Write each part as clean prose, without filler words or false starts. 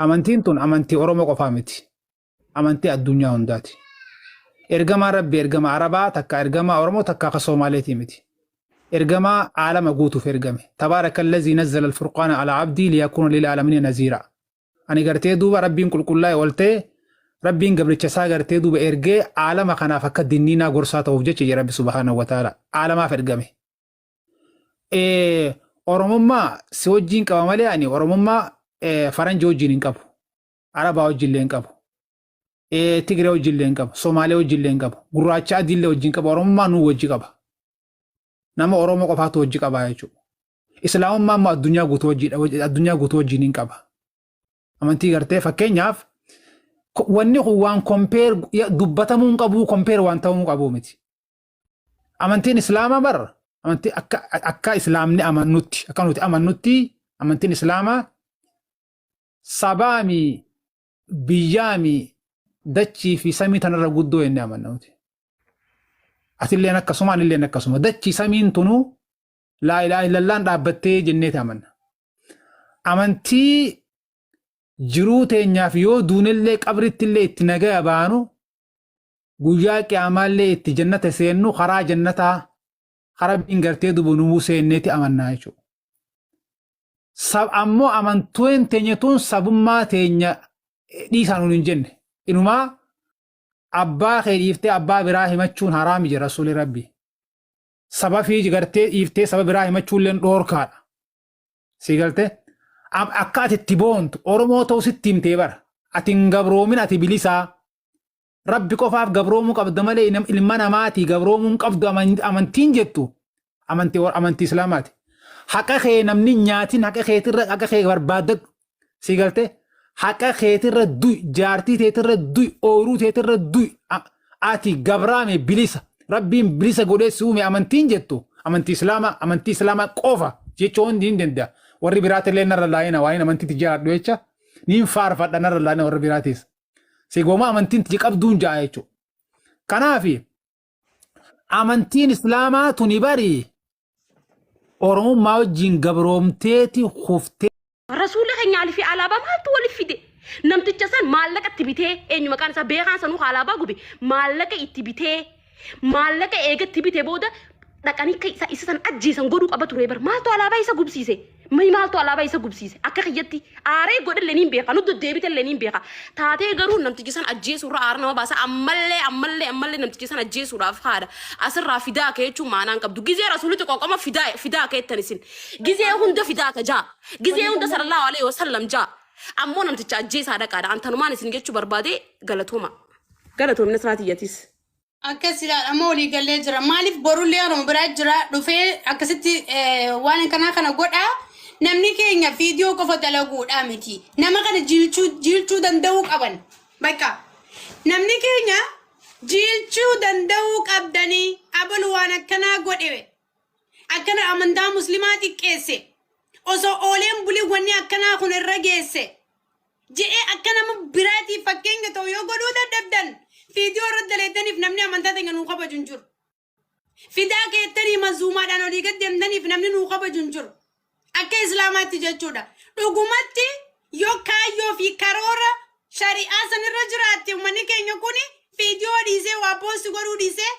Amantiin tun amantii Oromoo qofaa miti. Amantii addunyaa hundaati. Ergamaan Rabbi ergama Arabaa takka ergamaa Oromoo takka akka Soomaaleetii miti. Ergamaa aalama guutuuf ergame. Tabaaraka allazii nazzala alfurqaana alaa abdii liyakuuna lil aalamiina naziira. Ani gartee duuba Rabbiin qulqullaa'e ol ta'e Rabbiin gabricha isaa gartee duuba ergee aalama kanaaf akka dinniinaa gorsaa ta'uuf jecha jedhe Rabbi subhaanahu wa ta'ala. Aalamaaf ergame. Oromummaa si wajjiin qaba malee ani Oromummaa faranjii wajjiin hin qabu. Arabaa wajjin illee hin qabu. Tigree wajjin illee hin qabu. Somaalee wajjin illee hin qabu. Gurraacha adii illee wajjin qaba. Oromummaa nuu wajji qaba. Nama Oromoo qofaatu wajji qaba jechuudha. Islaamummaa immoo addunyaa guutuu wajjin addunyaa guutuu wajjin hin qaba. Amantii gartee fakkeenyaaf wanni kun waan kompeer dubbatamuu hin qabu kompeer waan ta'uu hin qabu miti. Amantiin Islaamaa bar amantii akka akka Islaamni amannutti akka nuti amannutti amantiin Islaamaa sabaami biyyaami dachii fi samii tanarra guddoo jennee amanna nuti. Atilleen akkasuma anilleen akkasuma dachii samiin tunuu laa ilaaha illallaan dhaabbattee jenneeti amanna. Amantii jiruu teenyaaf yoo duunellee qabrittillee itti nagaya baanu guyyaa qiyaamaallee itti jannata seennu karaa jannataa karaa Rabbiin gartee dubu nuu seenneeti amannaa jechuudha. Sab ammoo amantuun teenya tun sabummaa teenya dhiisaa nuun hin jenne. Inumaa abbaa kee dhiiftee abbaa biraa himachuun haraami jedha rasuulli Rabbii. Saba fi gartee dhiiftee saba biraa himachuulleen dhoorkaadha. Sii galtee? Akka ati itti boontu Oromoo ta'uu sitti himtee bara. Ati hin gabroomin ati bilisaa. Rabbi qofaaf gabroomuu qabda malee ilma namaatii gabroomuu hin qabdu amantiin jettu amantii amantii Islaamaati. Haqa kee namni hin nyaatin haqa keetirra haqa kee barbaaddadhu. Sii galtee? Haqa keetirra du'i jaartii teetirra du'i ooyiruu teetirra du'i ati gabraame bilisa Rabbiin bilisa godhee si uume amantiin jettu amantii Islaamaa amantii Islaamaa qofa jechuu hundi hin danda'a. Warri biraatillee narra laayina waan amantiitti jiraadhu jecha niin faarfadha narra laayina warri biraatiis. Si gooma amantiin tiyya qabduun ja'a jechuudha. Kanaaf amantiin Islaamaa tuni bari Oromummaa wajjin gabroomteeti kuftee. Rasuulli keenya alii fi alaabaa maaltu waliif fide? Namticha san maallaqa itti bitee eenyu maqaan isaa beekaan sanuu alaabaa gube maallaqa itti bitee maallaqa eega itti bite booda dhaqanii akka isa isa san ajjeesan godhuu qaba ture bar maaltu alaabaa isa gubsiise Mee maaltu alaabaa isa gubsiise akka kiyyatti aaree godhellee niin beeka nu deddeebitellee niin beeka taatee garuu namtichi san ajjeesuurra aara nama baasa ammallee ammallee ammallee namtichi san ajjeesuudhaaf haadha asirraa fidaa kee jechuun maanaan qabdu gizee rasuulitti qoqoma fidaa fidaa keettan isin gizee hunda fidaa ka jaa gizee hunda sallallahu alaihi wasallam jaa ammoo namticha ajjeesaa dhaqaadha antanumaan isin jechuu barbaade galatooma galatoomina siraatiyyatis. Akkas ilaal amma walii gallee jira. Maaliif borullee haruma biraa jira dhufee akkasitti waan kanaa kana godhaa. Namni keenya viidiyoo qofa dalaguudhaa miti. Nama kana jiilchuu jiilchuu danda'uu qaban. Bakka namni keenya jiilchuu danda'uu qabdanii abalu waan akkanaa godhe akkana amantaa muslimaa xiqqeesse osoo ooleen bulii wanni akkanaa kun irra geesse. Je'ee akka nama biraatiif fakkeenya ta'u yoo godhuu dadhabdan viidiyoo irratti daleeddaniif namni amantaa teenya nuu kabaju hin jiru. Fidaa keettanii manzuumaadhaan olii gad deemtaniif namni nuu kabaju hin jiru. Akka islaamaatti jechuudha. Dhugumatti yoo kaayyoo fi karoora shari'aa sanirra jiraatte uummanni keenya kuni viidiyoo dhiisee waa poosti godhuu dhiisee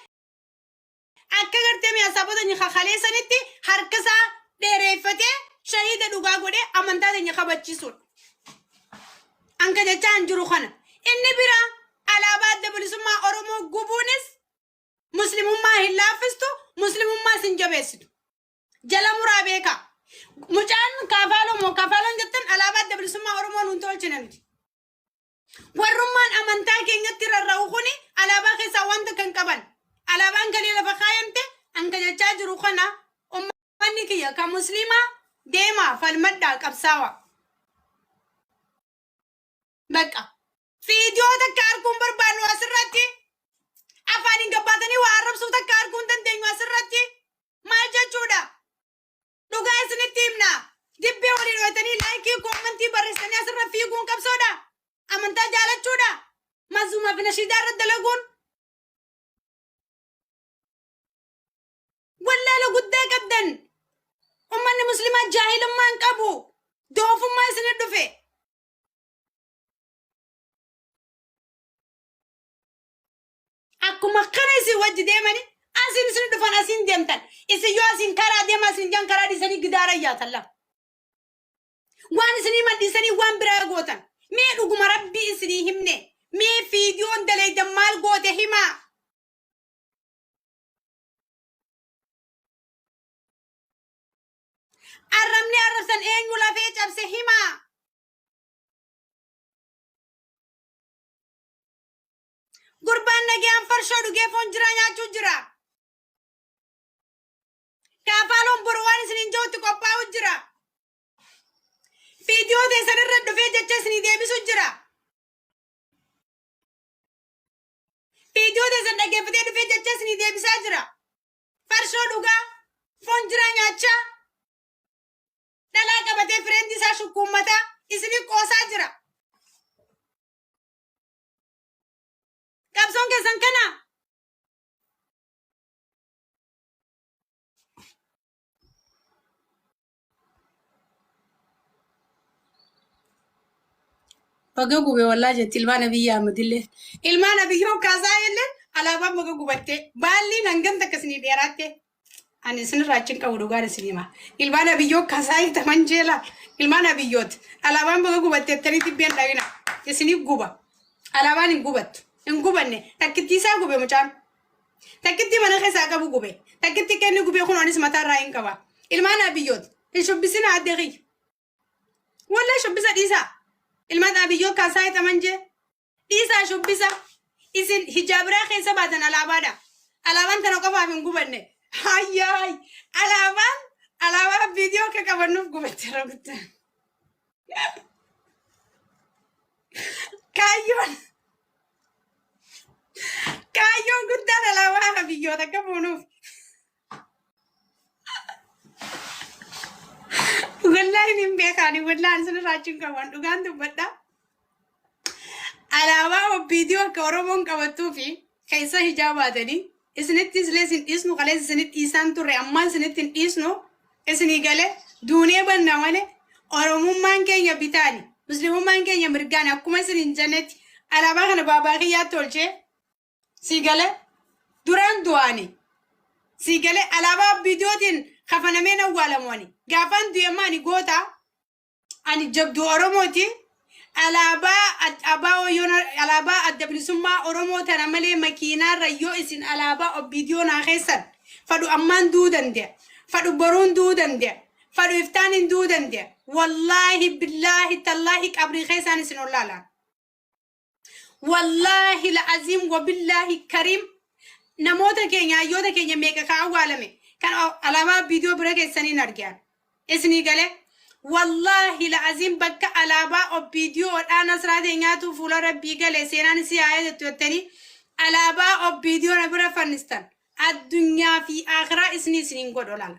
Akka gartee mee asaabota teenya kakalee sanitti harka isaa dheereeffatee shahiida dhugaa godhee amantaa teenya kabachiisuudha. Anka jechaa hin jiru kana. Inni biraa alaabaa adda bilisummaa Oromoo gubuunis muslimummaa hin laaffistu, muslimummaas hin jabeessitu. Jala muraa beekaa. Mucaan kaafaaloo moo kafaaloon jettan alaabaa adda bilisummaa Oromoo nuun tolchine nuti. Warrummaan amantaa keenyatti rarra'u kuni alaabaa keessaa wanta kan qaban. Alaabaan kalee lafa kaayamte anka jechaa jiru kana ummanni kiyya kan musliimaa deemaa falmadhaa qabsaawa. Bakka fiidiyoo takka arguun barbaannu asirratti afaaniin gabbaatanii waa arrabsuu takka arguu hin dandeenyu asirratti maal jechuudha? Dhugaa isinitti himna. Dibbee walii dhooytanii laayikii koommantii barreessitanii asirra fiiguun qabsoodha. Amantaa jaalachuudha. Manzuumaa fi nashiidaa irra dalaguun. Wallaala guddaa qabdan. Ummanni muslimaa jaahilummaa hin qabu. Doofummaa isinit dhufe. Akkuma kana isin wajji deemani asiin isin dhufan asiin deemtan. Isin yoo asiin karaa deema asiin jaan karaa dhiisanii gidaara yaatan lafa. Waan isinii madhiisanii waan biraa gootan. Mee dhuguma rabbii isinii himne. Mee fiidiyoon daleeydan maal goote himaa. Arrabni arrabsan eenyu lafee cabse himaa. Gurbaan nagayaan farshoo dhugee foon jiraa nyaachuu jira. Kaafaaloon boru waan isiniin jirutti qophaa'u jira. Viidiyoo teessan irra dhufee jecha isinii deebisu jira. Viidiyoo teessan dhaggeeffatee dhufee jecha isinii deebisaa jira. Farshoo dhugaa, foon jiraa nyaachaa, dhalaa qabatee fireendi isaa shukkuummataa isinii qoosaa jira. Qabsoon keessan kana. Baga gube wallaa jetti ilmaan Abiyyi Ahmad illee. Ilmaan Abiyyoo kaasaa illee alaabaan baga gubattee baalliin hangam takka isinii dheeraatte. Ani isinirraa achi hin qabu dhugaan isin hima. Ilmaan Abiyyoo kaasaa taman jeela. Ilmaan Abiyyoot alaabaan baga gubattee attanii tibbeen dhawina. Isinii guba. Alaabaan hin gubattu. Hin gubanne. Takkittii isaa gube mucaan. Takkitti mana keessaa qabu gube. Takkitti kenni gube kun anis mataarraa hin qaba. Ilmaan Abiyyoot hin shubbisina addee kiyya. Wallee shubbisa dhiisaa. Ilmaan Abiyyoo kaasaa hixaman jee. Dhiisaa shubbisa. Isin hijaabiraa keessa baatan alaabaadha. Alaabaan tana qofaaf hin gubanne. Hayyaay. Alaabaan alaabaa viidiyoo akka qabannuuf gubatte ragutta. Kaayyoon kaayyoon guddaan alaabaa Abiyyoot akka fuunuuf. Wallaahi hin beekaani wallaahi isinirraa achi hin qaban dhugaan dubbadha. Alaabaa OPDO akka Oromoon qabattuu fi keessa hijaabaatanii isinitti islee isin dhiisnu kaleessa isinitti dhiisaan turre ammaa isinitti hin dhiisnu isinii galee duunee banna malee Oromummaan keenya bitaani Muslimummaan keenya mirgaani akkuma isin hin jennetti alaabaa kana baabaa kiyyaatti tolchee sii galee duraan du'aani sii galee alaabaa OPDOtiin kafanameen awwaalamu ani gaafaan du'e amma ani gootaa ani jabduu Oromooti. Alaabaa alaabaa adda bilisummaa Oromoo tana malee makiinaarra yoo isin alaabaa OPDO naa keessan fadhu ammaan du'uu danda'a. Fadhu boruun du'uu danda'a. Fadhu iftaan hin du'uu danda'a. Wallaahi billaahi tallaahi qabrii keessaan isin ollaala. Wallaahi la'aziim wabillaahi kariim namoota keenya hayyoota keenya meeqa ka awwaalame kan alaabaa viidiyoo bira keessaniin argaan isinii galee wallaahi la'aziim bakka alaabaa OPDOdhaa nasraa teenyaatu fuula rabbii gale seenaan isii haa jettu jettanii alaabaa OPDO na bira fannistan addunyaa fi akhiraa isinii isiniin godhu laala.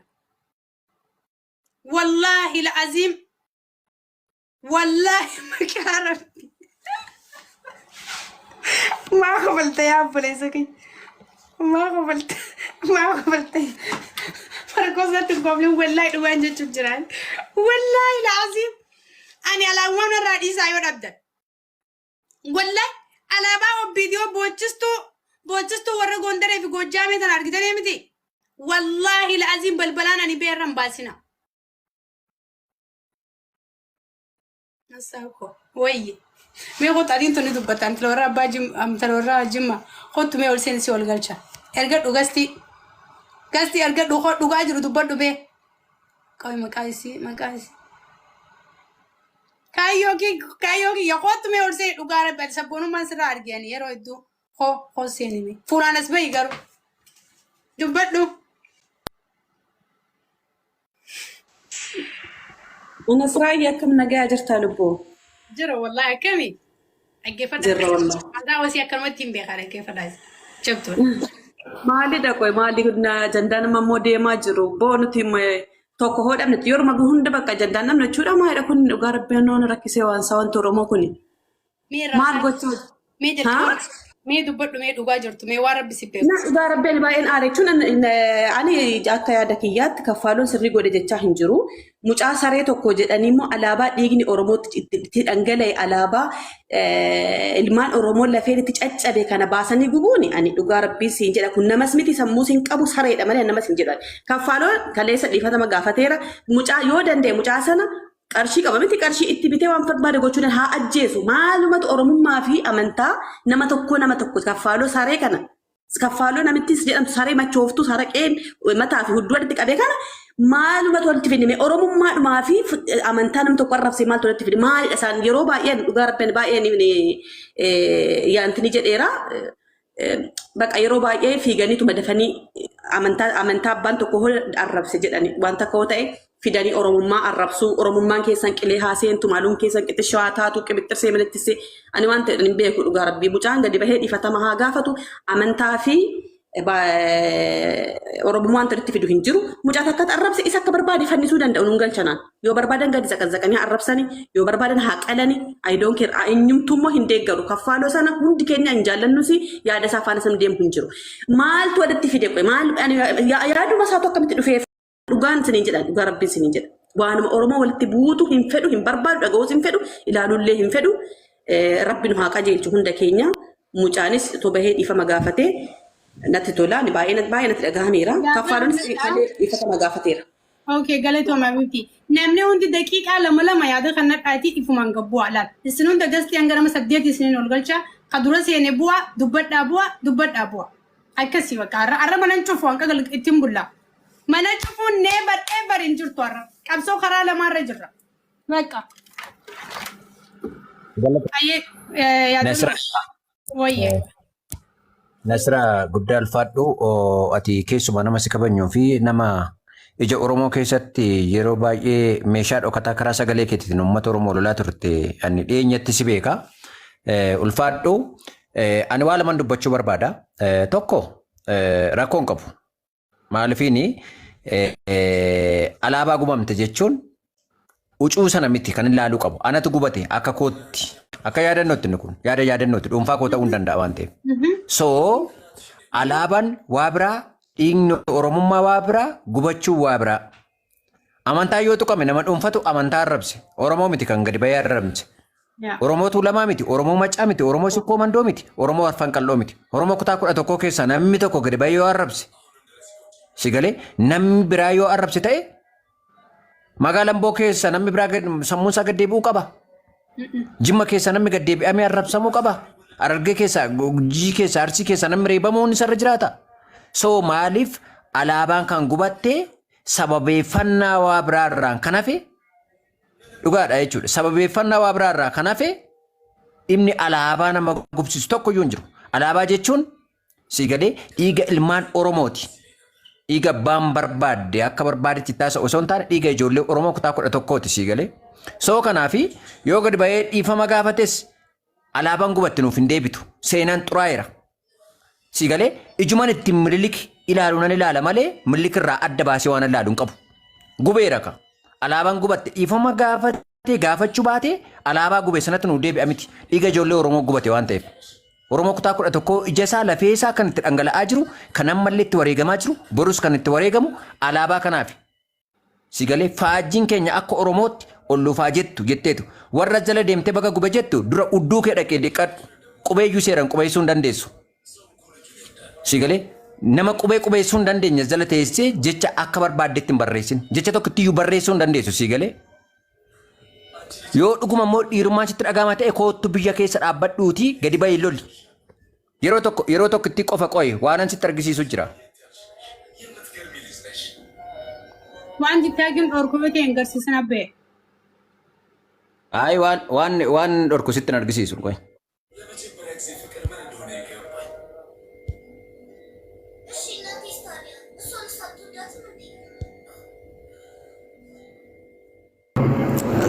Wallaahi la'aziim Wallaahi maqaa rabbi. Maa kofalta yaa obboleessa kiyya. Maa kofalta. Maa kofalta. Farqoo isaatti hin koflin wallaahi dhugaan jechuuf jiraan. Wallaahi laaziim. Ani alaabaa irraa dhiisaa yoo dhabdan. Wallaahi alaabaa OPDO boochistuu boochistuu warra Gondaree fi Goojjaamee tana argitanii miti. Wallaahi laaziim balbalaan ani beerra hin baasina. Nasaako. Wayye. Mee kottu adiin tuni dubbata. Intala warra abbaa jimma intala warra jimma. Kottu mee ol seeni si ol galcha. Ergadhu gastii. Gastii ergadhu koo dhugaa jiru dubbadhu bee. Qabi maqaa isii maqaa isii. Kaayyoo kii kaayyoo kiyya kottu mee ol seeni dhugaa rabbi ati sabboonummaan sirraa arganii yeroo hedduu koo koo seeni mee. Fuulaan as bahi garuu. Dubbadhu. Nasraayyi akkam nagaa jirtaa lubbuu? Jira wallahi akkami? Dhaggeeffadha. Jirra wallahi. Maqaa wasii akkanumatti hin beekaa dhaggeeffadha. Jabtuudha. Maalidha qoy maali ajandaan amma immoo deemaa jiru boo nuti tokko hoo dhabne yeruma hunda bakka ajandaan dhabne jechuudha maalidha kun dhugaa rabbi noona rakkisee waan isaa wanti Oromoo kuni Mee maal irraa gochuu mee haa jalqaba Mee dubbadhu, mee dhugaa jirtu, mee waan rabbi si beeku. Na dhugaa rabbi ani baay'een aare jechuun ani akka yaada kiyyaatti Kaffaaloon sirrii godhe jechaa hin jiru. Mucaa saree tokko jedhanii immoo alaabaa dhiigni Oromootti itti dhangala'e, alaabaa ilmaan Oromoo lafeen itti caccabe kana baasanii gubuuni, ani dhugaa rabbii siin jedha, kun namas miti, sammuu siin qabu, sareedha malee namas hin jedhan. Kaffaaloon kaleessa dhiifatama gaafateera. Mucaa yoo danda'e mucaa sana qarshii qaba miti, qarshii itti bitee waan barbaade gochuu danda'a, haa ajjeesu. Maalumatu Oromummaa fi amantaa nama tokko, nama tokko Kaffaaloo saree kana, Kaffaaloo namittis jedhamtu, saree machooftuu saraqeen mataa fi hudduu walitti qabee kana maalumatu walitti fidime? Oromummaadhumaa fi amantaa nama tokko arrabsee maaltu walitti fide? Maalidha isaan? Yeroo baay'een dhugaa rabbiin baay'een yaantini jedheera. Baqa yeroo baay'ee fiiganiituma dafanii amantaa abbaan tokko hoo arrabse jedhani waan takka hoo ta'e fidanii Oromummaa arrabsuu. Oromummaan keessan qilee haa seentu, maaluun keessan qixxishoo haa taatu, qibixxirsee malittissee, ani waan ta'e hin beeku. Dhugaa rabbii mucaan gadi bahee dhiifatama haa gaafatu. Amantaa fi Oromummaan walitti fidu hin jiru. Mucaa takka arrabse isa akka barbaade fannisuu danda'u, nuun galchanaan. Yoo barbaadan gadi zaqazzaqanii haa arrabsani, yoo barbaadan haa qalani, I don't care. Eenyumtuu immoo hin deeggaru. Kaffaaloo sana hundi keenya hin jaallannus, yaada isaa faana sana deemu hin jiru. Maaltu walitti fide qoe? Maal yaaduma isaatu akkamitti dhufee? Dhugaan isiniin jedha, dhugaa rabbiin isiniin jedha. Waanuma Oromoo walitti buutu hin fedhu, hin barbaadu, dhaga'uus hin fedhu, ilaaluullee hin fedhu. Rabbi nu haa qajeelchu hunda keenya. Mucaanis otoo bahee dhiifama gaafatee natti tola. Ani baay'ee baay'ee natti dhagahameera. Kaffaalonis dhiifama gaafateera. Okay, galatooma miti. Namni hundi daqiiqaa lama lama yaada kan nadhaatii ifumaan gad bu'aa laal. Isin hunda gastii hanga nama 8 isiniin ol galcha. Ka dura seene bu'aa, dubbadhaa bu'aa, dubbadhaa bu'aa. Akkasii bakka har'a har'a mana hin cufu hanqa ittiin bullaa. Mana cufuun never ever hin jirtu har'a. Qabsoo karaa lamaarra jirra. Bakka. Ayyee yaadannoo. Nasra. Wayye. Nasra, guddaa ulfaadhu. Ati keessumaa nama si kabajnuu fi nama ija Oromoo keessatti yeroo baay'ee meeshaa dhokataa karaa sagalee keetiin uummata Oromoo lolaa turte, ani dhiyeenyatti si beeka. Ulfaadhu. Ani waa laman dubbachuu barbaada. Tokko, rakkoo hin qabu. Maalifiini, alaabaa gubamte jechuun ucuu sana miti kan ilaaluu qabu. Anatu gubate akka kootti, akka yaadannootti, inni kun yaada yaadannootti dhuunfaa koo ta'uu hin danda'a waan ta'eef. So alaabaan waa biraa, dhiigni Oromummaa waa biraa, gubachuun waa biraa. Amantaa yoo tuqame nama dhuunfatu amantaa arrabse. Oromoo miti kan gadi bahee arrabse. Oromoo Tuulamaa miti, Oromoo Maccaa miti, Oromoo Sikkoo Mandoo miti, Oromoo Arfan Qal'oo miti. Oromoo kutaa 11 keessaa namni tokko gadi bahee yoo arrabse. Si galee, namni biraa yoo arrabse ta'e, magaalaa Amboo keessa namni biraa sammuun isaa gad deebi'uu qaba. Jimma keessa namni gad deebi'amee arrabsamuu qaba. Harargee keessa, Gujii keessa, Arsii keessa namni reebamuun isarra jiraata. So maaliif alaabaan kan gubatte sababeeffannaa waa biraa irraan kan hafe dhugaadha jechuudha. Sababeeffannaa waa biraa irraa kan hafe dhimmi alaabaa nama gubsiisu tokko iyyuu hin jiru. Alaabaa jechuun, si galee, dhiiga ilmaan Oromooti. Dhiiga abbaan barbaadde akka barbaadetti taasisa osoo hin taane, dhiiga ijoollee Oromoo kutaa 11ti, si galee. So kanaafi yoo gadi bahee dhiifama gaafates alaabaan gubatte nuuf hin deebitu. Seenaan xuraa'eera. Si galee, ijuman ittiin Minilik ilaalu nan ilaala malee Minilik irraa adda baasee waan ilaalu hin qabu. Gubeera ka. Alaabaan gubatte dhiifama gaafatee gaafachuu baatee alaabaa gube sanatti nuu deebi'a miti. Dhiiga ijoollee Oromoo gubate waan ta'eef. Oromoo kutaa 11 ija isaa, lafee isaa kan itti dhangala'aa jiru, kan ammallee itti wareegamaa jiru, borus kan itti wareegamu alaabaa kanaafi. Si galee, faajjiin keenya akka Oromootti ol lufaa jettu jetteetu warra jala deemtee baga gube jettu dura udduu kee dhaqee dhiqadhu. Qubeeyyuu seeran qubeessuu hin dandeessu. Si galee, nama qubee qubeessuu hin dandeenye jala teessee jecha akka barbaaddetti hin barreessin. Jecha tokkittiyyuu barreessuu hin dandeessu, si galee. Yoo dhuguma immoo dhiirummaan sitti dhaga'ama ta'e, koottu biyya keessa dhaabbadhuutii gadi bahi loli. Yeroo tokko, yeroo tokkitti qofa qoyi, waanan sitti argisiisu jira. Waan tiktaakiin dhorku yoo ta'e hin garsiisin abbee. Ayi, waan dhorku sitti hin argisiisu qoyi.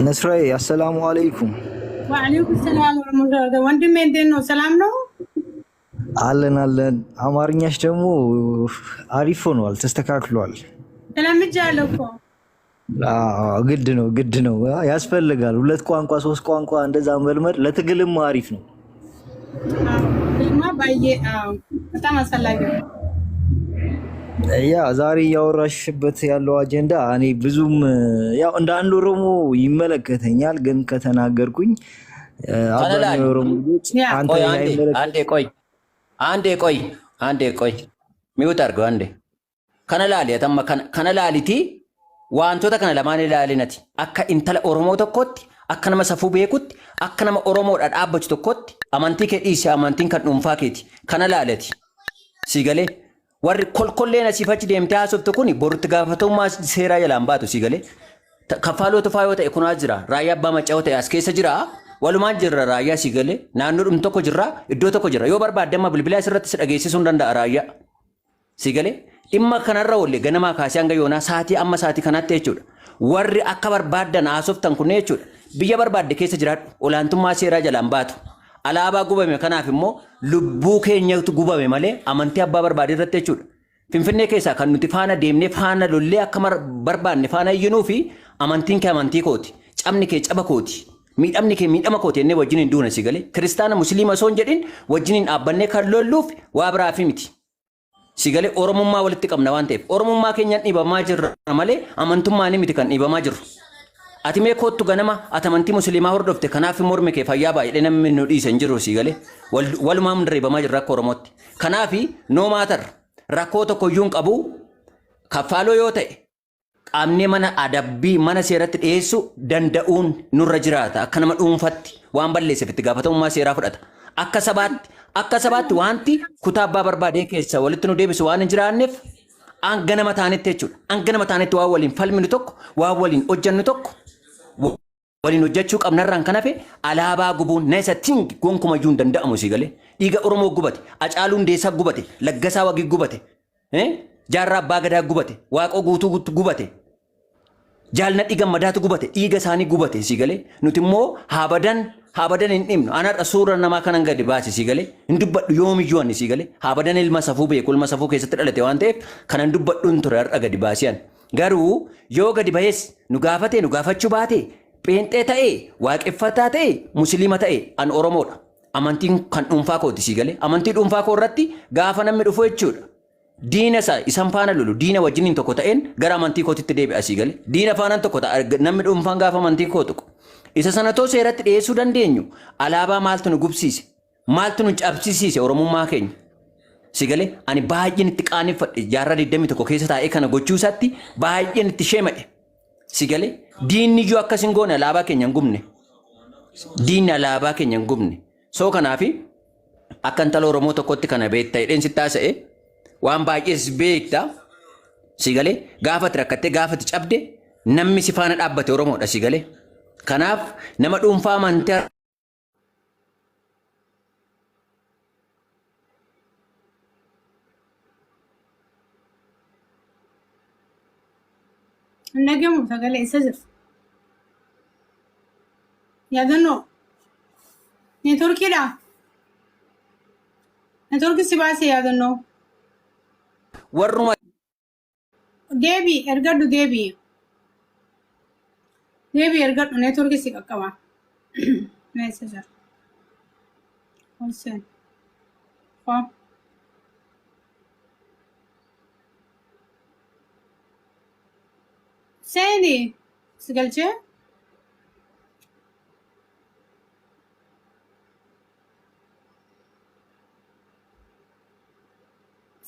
Nasraye, assalamu alaikum. ወአለይኩም ሰላም ወረህመቱላህ። ወንድሜ እንዴት ነው? ሰላም ነው? አለን አለን። አማርኛሽ ደግሞ አሪፍ ሆኗል፣ ተስተካክሏል። ተለምጃለሁ እኮ። አዎ፣ ግድ ነው፣ ግድ ነው፣ ያስፈልጋል። ሁለት ቋንቋ ሶስት ቋንቋ እንደዛ መልመድ ለትግልም አሪፍ ነው። አዎ፣ ትግልማ baay'ee በጣም አስፈላጊ ነው። ያ ዛሬ እያወራሽበት ያለው አጀንዳ እኔ ብዙም ያው እንደ አንድ ኦሮሞ ይመለከተኛል፣ ግን ከተናገርኩኝ Kana አብዛኛው laali. የኦሮሞ ልጆች ያ አንተ ቆይ አንዴ አይመለከት አንዴ ቆይ አንዴ ቆይ አንዴ ቆይ mute አድርገው አንዴ kana laali atamma kana laaliti wantoota kana lamaan ilaalinati akka intala Oromoo tokkotti akka nama safuu beekutti akka nama Oromoodha dhaabbatu tokkotti amantii kee dhiisi amantiin kan dhuunfaa keeti kana laalati si galee warri kolkolleen asiif achi deemtee haasoftu kun borutti gaafatamummaa seeraa jalaan baatu si galee kaffaaloo tufaa yoo ta'e kunaa jira raayyaa abbaa maccaa yoo ta'e as keessa jira walumaan jirra raayyaa si galee naannoo dhum tokko jirra iddoo tokko jirra yoo barbaadde amma bilbilaa asirratti si dhageessisuu hin danda'a raayyaa. Si galee dhimma kanarra oolle ganamaa kaasee hanga yoonaa saatii amma saatii kanaatti jechuudha. Warri akka barbaaddan haasoftan kunneen jechuudha. Biyya barbaadde keessa jiraadhu olaantummaa seeraa jalaan baatu. Alaabaa gubame kanaaf immoo lubbuu keenyatu gubame malee amantii abbaa barbaade irratti jechuudha. Finfinnee keessaa kan nuti faana deemnee faana lollee akka barbaanne faana iyyinuu fi amantiin kee amantii kooti. Cabni kee caba kooti. Miidhamni kee miidhama kooti jennee wajjin hin duune si galee. Kiristaana musliima osoo hin jedhin wajjin hin dhaabbannee kan lolluuf waa biraafi miti. Si galee Oromummaa walitti qabna waan ta'eef Oromummaa keenyaan dhiibamaa jirra malee amantummaan miti kan dhiibamaa jirru. Ati mee koottu ganama ati amantii musliimaa hordofte kanaaf mormi kee fayyaa baay'ee namni nu dhiise hin jiru si galee walumaa hunda dhiibamaa jirra akka Oromootti. Kanaaf no matter rakkoo tokko iyyuu hin qabu kaffaaloo yoo ta'e qaamni mana adabbii mana seeratti dhiyeessuu danda'uun nurra jiraata. Akka nama dhuunfatti waan balleesseef itti gaafatamummaa seeraa fudhata. Akka sabaatti wanti kutaa abbaa barbaadee keessa walitti nu deebisu waan hin jiraanneef hanga nama taanetti jechuudha. Hanga nama taanetti waan waliin falminu tokko, waan waliin hojjennu tokko waliin hojjechuu qabnarraan kan hafe alaabaa gubuun na isa tingi gonkumayyuu hin danda'amu si galee. Dhiiga Oromoo gubate, Hacaaluu Hundeessaa gubate, Laggasaa Wagii gubate, Jaarraa Abbaa Gadaa gubate, Waaqoo Guutuu gubate. Jaalladhi gammadaatu gubate dhiiga isaanii gubate si galee nuti immoo haa badan hin dhimnu anarra suura namaa kanan gadi baase si galee hin dubbadhu yoomiyyuu ani si galee haa badan ilma safuu beeku ilma safuu keessatti dhalate waan ta'eef kanan dubbadhu hin ture har'a gadi baasee ani garuu yoo gadi bahees nu gaafate nu gaafachuu baate pheenxee ta'e waaqeffataa ta'e musliima ta'e an Oromoodha amantiin kan dhuunfaa kooti si galee amantii dhuunfaa koo irratti gaafa namni dhufu jechuudha. Diina isaa isan faana lolu diina wajjiniin tokko ta'een gara amantii kootitti deebi'a asii galee. Diina faanaan tokko ta'a namni dhuunfaan gaafa amantii koo tuqu. Isa sana too seeratti dhiyeessuu dandeenyu alaabaa maaltu nu gubsiise? Maaltu nu cabsisiise Oromummaa keenya? Si galee ani baay'een itti qaaneffadhe jaarraa 21 keessa taa'ee kana gochuu isaatti baay'een itti sheemadhe. Si galee diinni iyyuu akkas hin goone alaabaa keenya hin gubne. Diinni alaabaa keenya hin gubne. Soo kanaafi akka intala Oromoo tokkotti kana beekta jedheen sitti haasa'e waan baay'ees beekta. Si galee gaafa ati rakkattee gaafa ati cabde namni si faana dhaabbate Oromoodha si galee. Kanaaf nama dhuunfaa amantii Hin dhagahamu sagalee isa jira. Yaadannoo neetworkiidha. Neetworkii si baasee yaadannoo. warruma Deebii ergadhu deebii. Deebii ergadhu neetworkii si qaqqaba. Mee isa jira. Hoseen. Koo. Seeni si galchee.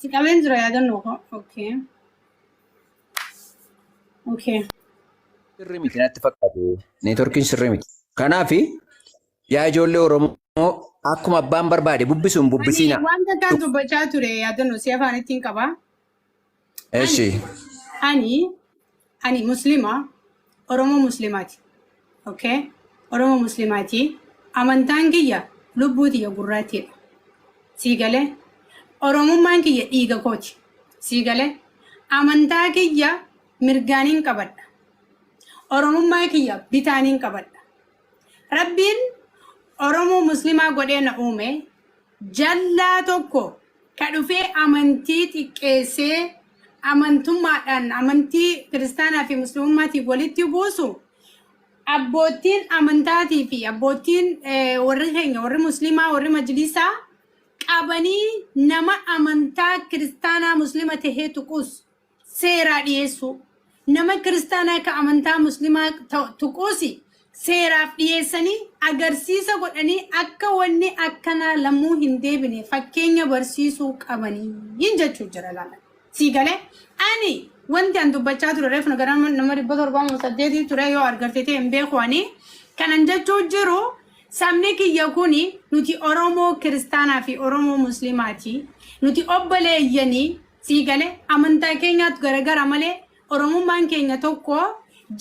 Si qabeen jira yaadannoo koo. Okay. Okay. sirrii miti natti fakkaatu. Neetworkiin sirrii miti. Kanaaf yaa ijoollee Oromoo akkuma abbaan barbaade bubbisu hin Ani bubbisiina. waan takkaan dubbachaa ture yaadannoo si afaan ittiin qaba. Eshi. Ani muslima Oromoo muslimaati. Okay? Oromoo muslimaati. Amantaan kiyya lubbuu tiyya gurraattiidha. Sii galee Oromummaan kiyya dhiiga kooti. Sii galee amantaa kiyya mirgaaniin qabadha. Oromummaa kiyya bitaaniin qabadha. Rabbiin Oromoo muslimaa godhee na uume jallaa tokko ka dhufee amantii xiqqeessee amantummaadhaan amantii kiristaanaa fi muslimummaatiin walitti buusu abboottiin amantaatii fi abboottiin warri keenya warri muslimaa warri majlisaa qabanii nama amantaa kiristaanaa muslima tahee tuqus seeraa dhiyeessuu. Nama kiristaanaa ka amantaa muslimaa tuquus seeraaf dhiyeessanii agarsiisa godhanii akka wanni akkanaa lammuu hin deebine fakkeenya barsiisuu qabanii jechuu jira laala. Sii galee ani wanti an dubbachaa ture reefu gara nama 708 ture yoo argarte ta'e hin beeku ani kanan jechuu jiru sabni kiyya kuni nuti Oromoo kiristaanaa fi Oromoo muslimaati. Nuti obboleeyyanii sii galee amantaa keenyaatu garagara malee Oromummaan keenya tokko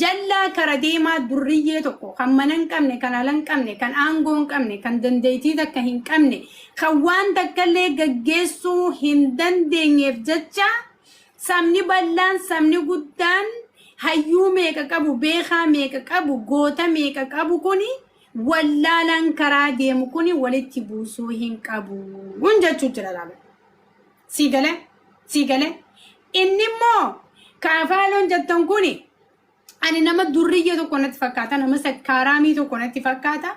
jallaa kara deemaa durriyyee tokko kan mana hin qabne kan ala hin qabne kan aangoo hin qabne kan dandeettii takka hin qabne kan waan takkallee gaggeessuu hin dandeenyeef jecha sabni bal'aan sabni guddaan hayyuu meeqa qabu beekaa meeqa qabu goota meeqa qabu kuni wallaalaan karaa deemu kuni walitti buusuu hin qabu jechuu jira laala. Sii galee sii galee inni immoo kaafaaloon jettan kuni ani nama durriyyee tokko natti fakkaata nama sakkaaraamii tokko natti fakkaata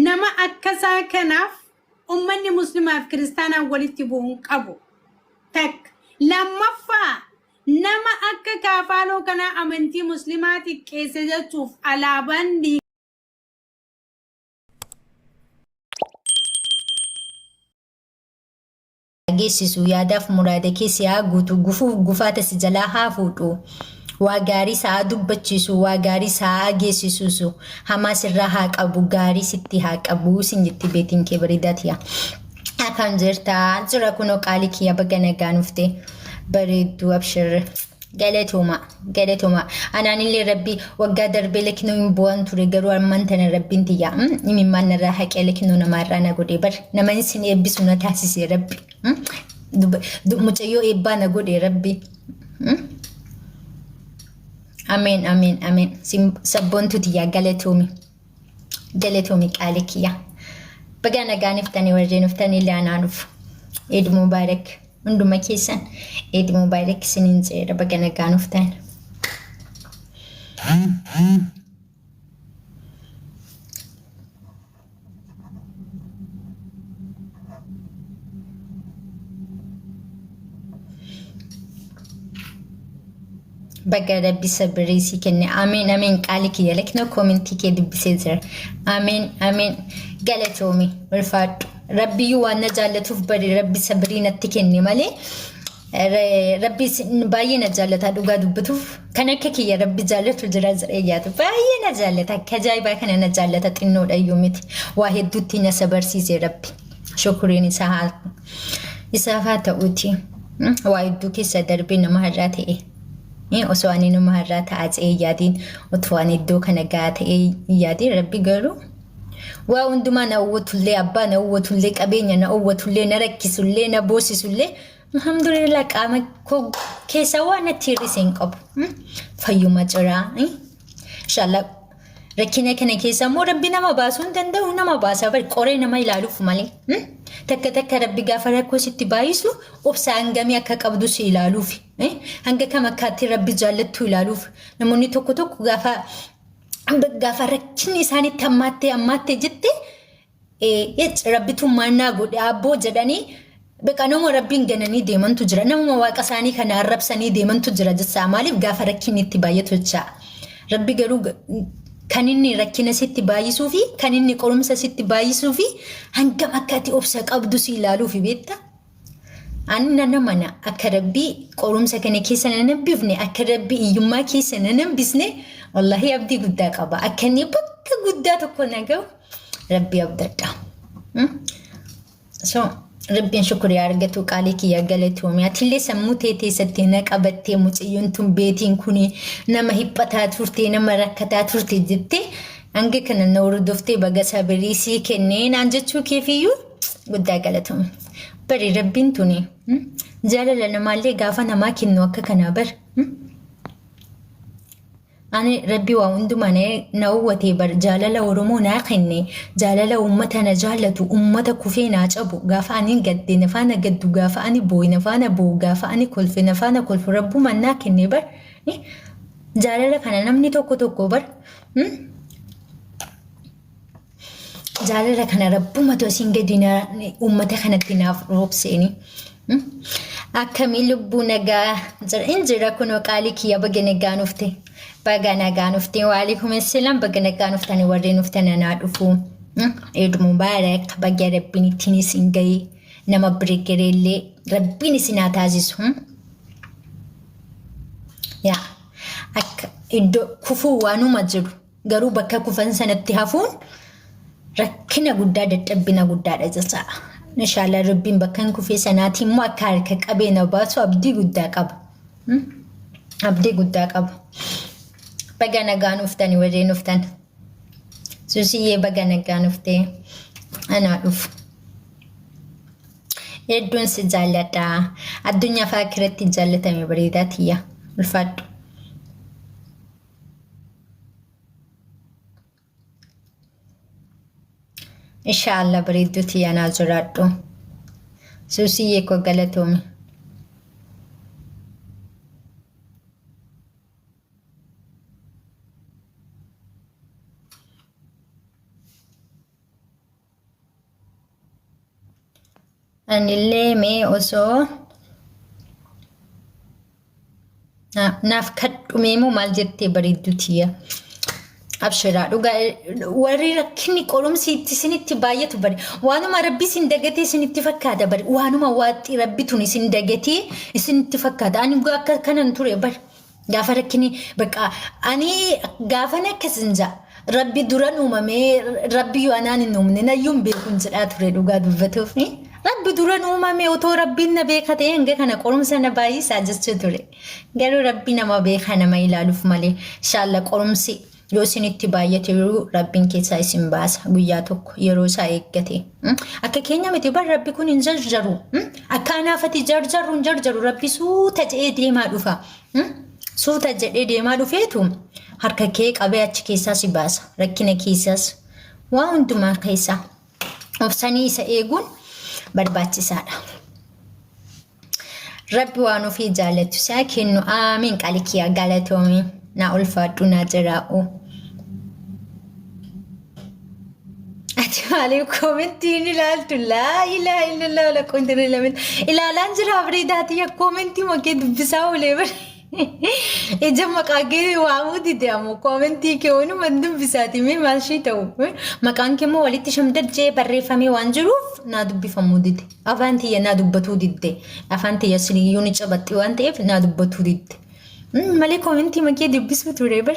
nama akkasaa kanaaf ummanni muslimaaf kiristaanaan walitti bu'uu hin qabu. Takka lammaffaa nama akka kaafaaloo kanaa amantii muslimaa xiqqeesse jechuuf alaabaan geessisu yaadaaf muraada kee si haa guutu gufuuf gufaata si jalaa haa fuudhu waa gaarii si haa dubbachiisu waa gaarii si haa geessisuusu hamaa sirraa haa qabu gaarii sitti haa qabu sin jetti beetiin kee bareedaa tiya. Akkam jirta jira kunoo qaalii kiyya baga nagaa nufte bareedduu abshir. Galatooma galatooma anaanillee rabbi waggaa darbee lakinoo hin bu'an ture garuu ammaan tana rabbiin tiyya imimmaan narraa haqee lakinoo namaarraa na godhee bar nama isin eebbisu na taasise rabbi mucayyoo eebbaa na godhe rabbi. Ameen ameen ameen sabboontu tiyya galatoomi galatoomi qaali kiyya. Bagaa nagaan iftanii warreen uftanii illee anaa dhufu. Eid Mubarak. Hunduma keessan Eid Mubarak isiniin jedheera baga nagaan dhuftan. Baga rabbi sabrii sii kenne. Ameen ameen qaali kiyya laknoo koomentii kee dubbisee jira. Ameen ameen galatoomi ulfaadhu. Rabbiyyuu waan na jaallatuuf bari rabbi sabrii natti kenne malee rabbi baay'ee na jaallata dhugaa dubbatuuf kan akka kiyya rabbi jaallatu jira jedhee yaadu baay'ee na jaallata akka ajaa'ibaa kana na jaallata xinnoodha iyyuu miti waa hedduutti na sabarsiise rabbi shukuriin isaa haa isaaf haa ta'uuti waa hedduu keessa darbee nama har'aa ta'e. Osoo ani nama har'aa ta'aa jedhee yaadiin otoo ani iddoo kana gahaa ta'ee yaadiin rabbi garuu waa hundumaa na hawwatullee abbaa na hawwatullee qabeenya na hawwatullee na rakkisullee na boosisullee alhamdulillah qaama koo keessaa waan natti hir'ise hin qabu. Fayyuma ciraa. Inshallah rakkina kana keessa immoo rabbi nama baasuu hin danda'u nama baasa bari qoree nama ilaaluuf malee. Takka takka rabbi gaafa rakkoo sitti baay'isu obsa hangamii akka qabdu si ilaaluuf. Hanga kam akkaatti rabbi jaallattu ilaaluuf namoonni tokko tokko gaafa gaafa rakkinni isaanitti hammaattee hammaattee jette rabbitu maannaa godhe abboo jedhanii beqa nama rabbiin gananii deemantu jira namuma waaqa isaanii kana arrabsanii deemantu jira jechaa maaliif gaafa rakkinni itti baay'atu jechaa rabbi garuu kan inni rakkina sitti baay'isuu fi kan inni qorumsa sitti baay'isuu fi hangam akka ati obsa qabdu si ilaaluufi beekta. Ani nan amana akka rabbii qorumsa kana keessa nan hambifne akka rabbii hiyyummaa keessa nan hambisne wallahi abdii guddaa qaba akka inni bakka guddaa tokko na ga'u rabbii abdadha. So rabbiin shukurii argatu qaalii kiyya galatoomi atillee sammuu tee teessatti na qabattee mucayyoon tun beetiin kuni nama hiphataa turte nama rakkataa turte jettee hanga kana na hordoftee baga sabirii sii kennee naan jechuu keefiyyuu guddaa galatoomi. Bari rabbiin tuni jaalala namaallee gaafa namaa kennu akka kanaa bar. Ani rabbi waa hundumaa na uwwatee bar jaalala Oromoo naa kenne jaalala uummata na jaallatu uummata kufee naa cabu gaafa ani gadde na faana gaddu gaafa ani boo'e na faana boo'u gaafa ani kolfe na faana kolfu rabbumaan naa kenne bar. Jaalala kana namni tokko tokko bar. Jaalala kana rabbumatu asiin gadi uummata kanatti naaf roobseeni. Akkamii lubbuu nagaa jira in jira kunoo qaalii kiyya baga nagaa nufte. Baga nagaa nufte waalaikum assalaam baga nagaa nuftani warreen nuftan anaa dhufu. Eid Mubarak baga rabbiin ittiin isin ga'e nama birigireellee rabbiin isin haa taasisu. Yaa akka iddoo kufuu waanuma jiru garuu bakka kufan sanatti hafuun rakkina guddaa dadhabbina guddaadha jecha. Inshaallah rabbiin bakka hin kufee sanaati immoo akka harka qabee na baasu abdii guddaa qaba. Abdii guddaa qaba. Baga nagaan dhuftani warreen dhuftan. Suusiyyee baga nagaan dhuftee anaa dhufu. Hedduun si jaalladha. Addunyaa fi akiratti jaallatame bareedaa tiyya. Ulfaadhu. Inshaallah bareedduu tiyya naa jiraadhu. Suusiyyee koo galatoomi. Anillee mee osoo naaf kadhumee moo maal jettee bareedduu tiyya. Abshiraa dhugaa warri rakkinni qorumsi itti isinitti baay'atu bari waanuma rabbi isin dagatee isinitti fakkaata bari waanuma waaxii rabbi tun isin dagatee isinitti fakkaata ani akka kanan ture bari Gaafa rakkini bakka ani gaafan akkas hin ja'a. Rabbi duran uumamee rabbi yoo anaan hin uumne nayyuu hin beekun jedhaa ture dhugaa dubbatuuf. Rabbi duran uumame otoo rabbiin na beeka ta'e hanga kana qorumsa na baay'isaa jechuu ture. Garuu rabbi nama beeka nama ilaaluuf malee inshaalla qorumsi yoo isinitti baay'ate yeroo rabbiin keessaa isin baasa guyyaa tokko yeroo isaa eeggate. Akka keenya miti bar rabbi kun hin jarjaru. Akka anaafati jarjarru hin jarjaru rabbi suuta jedhee deemaa dhufa. Suuta jedhee deemaa dhufeetu harka kee qabee achi keessaa si baasa. Rakkina keessaas waa hundumaa keessaa obsanii isa eeguun barbaachisaadha. Rabbi waan ofii jaallattu si haa kennu. Aamiin qaali kiyya galatoomi. Naa ulfaadhu naa jiraa'u. Ati maaliif koomentii hin ilaaltu? Laa ilaa illallah wala quwwata illa billah. Ilaalaan jira bareedaa tiyya koomentii makee dubbisaa oolee bare. Ija maqaa kee waamuu dide ammoo koomentii kee waanuma hin dubbisaati mee maal ishii ta'u. Maqaan kee immoo walitti shamdajjee barreeffamee waan jiruuf naa dubbifamuu dide. Afaan tiyya naa dubbatuu didde. Afaan tiyya siniyyuu ni cabaxxi waan ta'eef naa dubbatuu didde. Malee koomentii makee dubbisuu ture bar.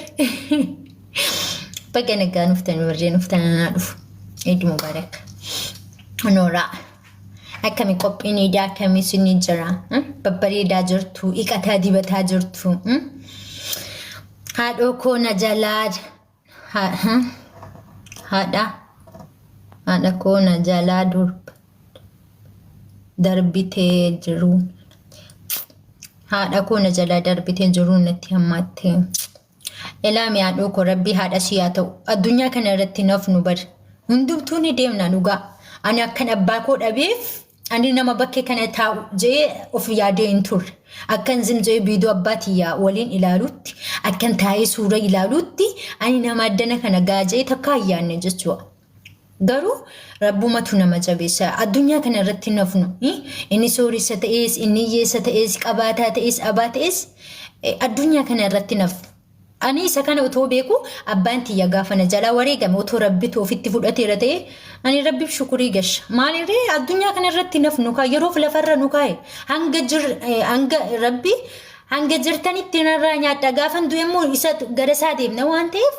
Baga nagaa nuftan warreen dhuftan anaa dhufu. Eid Mubarak. Nooraa. Akkami qophiin iidaa akkamii isinii jira? Babbareedaa jirtu, dhiqataa dibataa jirtu. Haadhoo koo na jalaa haadha haadha koo na jalaa durba darbitee jiru. Haadha koo na jalaa darbitee jiru natti hammaatte. Elaami haadhoo koo rabbii haadha sii haa ta'u. Addunyaa kana irratti nafnu bari. Hundumtuu ni deemna dhugaa. Ani akkan abbaa koo dhabeef ani nama bakkee kana taa'u jee of yaadee hin turre. Akkan zim jee viidiyoo abbaa tiyyaa waliin ilaalutti, akkan taa'ee suura ilaalutti ani nama addana kana gaa jee takkaa hin yaadne jechuudha. Garuu rabbumatu nama jabeessa. Addunyaa kana irratti hin hafnu. Inni sooressa ta'es, inni hiyyeessa ta'es, qabaataa ta'es, abaa ta'es addunyaa kana irratti hin hafnu. Ani isa kana otoo beeku abbaan tiyya gaafa na jalaa wareegame otoo rabbitu ofitti fudhateera ta'e ani rabbiif shukurii gasha. Maalirree addunyaa kana irratti hin hafnu kaa yeroof lafarra nu kaa'e hanga jir hanga rabbi hanga jirtanitti narraa nyaadha gaafan du'e immoo isa gara isaa deemna waan ta'eef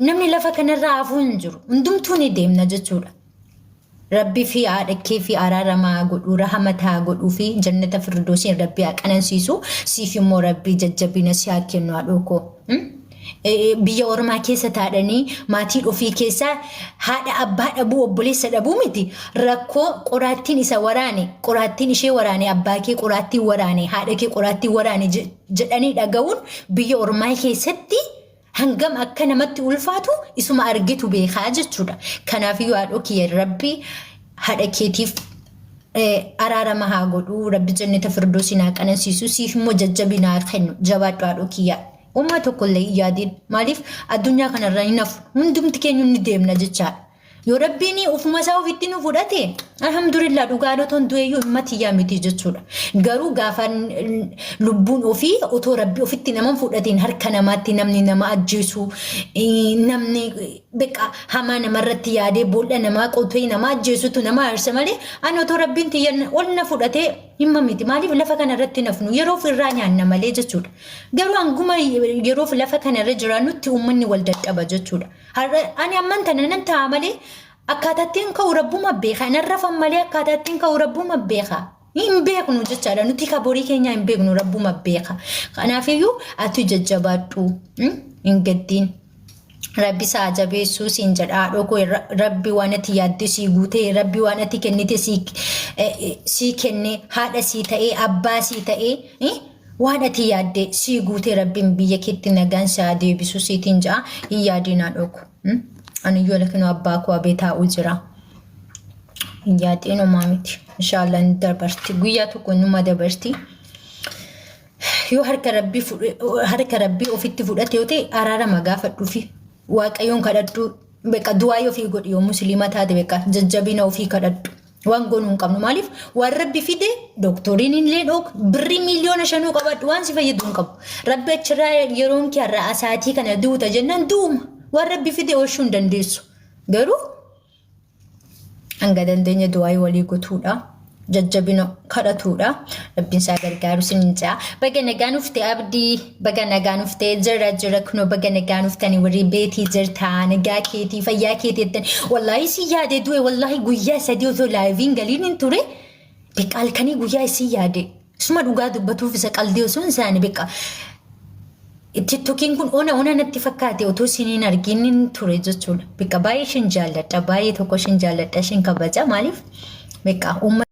namni lafa kanarraa hafuu hin jiru. Hundumtuu ni deemna jechuudha. Rabbi fi haadha kee fi araaramaa godhuu rahamataa godhuu fi jannata firdoosiin rabbi haa qanansiisu siif immoo rabbi jajjabina si haa kennu haadhoo koo. Biyya ormaa keessa taadhanii maatii ofii keessaa haadha abbaa dhabuu obboleessa dhabuu miti rakkoo qoraattiin isa waraane qoraattiin ishee waraane abbaa kee qoraattiin waraane haadha kee qoraattiin waraane jedhanii dhaga'uun biyya ormaa keessatti hangam akka namatti ulfaatu isuma argitu beekaa jechuudha. Kanaafiyyuu haadhoo kiyya rabbi haadha keetiif araarama haa godhu rabbi jannata firdoosiin haa qanansiisu siif immoo jajjabina haa kennu jabaadhu haadhoo kiyya. Uumaa tokko illee hin yaadin maaliif addunyaa kanarra hin hafu hundumti keenya ni deemna jechaadha. Yoo Rabbiin ufuma isaa ofitti nu fudhate alhamdulillah dhugaan otoon du'eeyyuu dhimma tiyyaa miti jechuudha. Garuu gaafa lubbuun ofii otoo Rabbi ofitti nama hin fudhatiin harka namaatti namni nama ajjeesu namni beqa hamaa namarratti yaadee boolla namaa qotee nama ajjeesutu nama aarsa malee ani otoo Rabbiin tiyya ol na fudhatee dhimma miti. Maaliif lafa kana irratti nafnu yeroof irraa nyaanna malee jechuudha. Garuu hanguma yeroof lafa kana irra jiraannutti uummanni wal dadhaba jechuudha. Har'a ani amman tana nan taa'a malee akkaataa ittiin ka'u rabbuma beeka. Nan rafan malee akkaataa ittiin ka'u rabbuma beeka. Hin beeknu jechaadha. Nuti ka borii keenyaa hin beeknu rabbuma beeka. Kanaafiyyuu ati jajjabaadhu hin gaddiin. Rabbi isaa jabeessuu siin jedha haadhoo koo rabbi waan ati yaadde sii guutee rabbi waan ati kennite sii kenne haadha sii ta'ee abbaa sii ta'ee Waan ati yaadde sii guutee rabbiin biyya keetti nagaan si haa deebisu siitiin ja'a hin yaadiin haadhoo koo. Aniyyuu lakinoo abbaa koo abee taa'uu jira. Hin yaadiin homaa miti. Inshaallah ni dabarti. Guyyaa tokko numa dabarti. Yoo harka rabbii harka rabbii ofitti fudhate yoo ta'e araarama gaafadhuufi waaqayyoon kadhadhu beqa du'aa ofii godhi yoo musliima taate beqa jajjabina ofii kadhadhu. Waan goonuu hin qabnu maaliif waan rabbi fide dooktoriin illee dhook birrii miiliyoona shanuu qabadhu waan si fayyadu hin qabu. Rabbi achirraa yeroon kee har'a sa'aatii kana duuta jennaan du'uma waan rabbi fide oolchuu hin dandeessu. Garuu hanga dandeenya du'aayii walii gotuudha. Jajjabina kadhatuudha. Rabbiin isaa gargaaru sin hin ja'a. Baga nagaan dhufte abdii. Baga nagaan dhufte jira jira kunoo baga nagaan dhuftani warri beetii jirta nagaa keetii fayyaa keetii jettan wallaahi si yaade du'e wallaahi guyyaa sadii osoo laayiviin galiin hin ture beqa halkanii guyyaa isii yaade suma dhugaa dubbatuuf isa qaldii osoo hin saani beqa tiktokiin kun ona ona natti fakkaate otoo isiniin argin hin ture jechuudha beqa baay'ee ishin jaalladha baay'ee tokko ishin jaalladha ishin kabaja maaliif beqa uummata.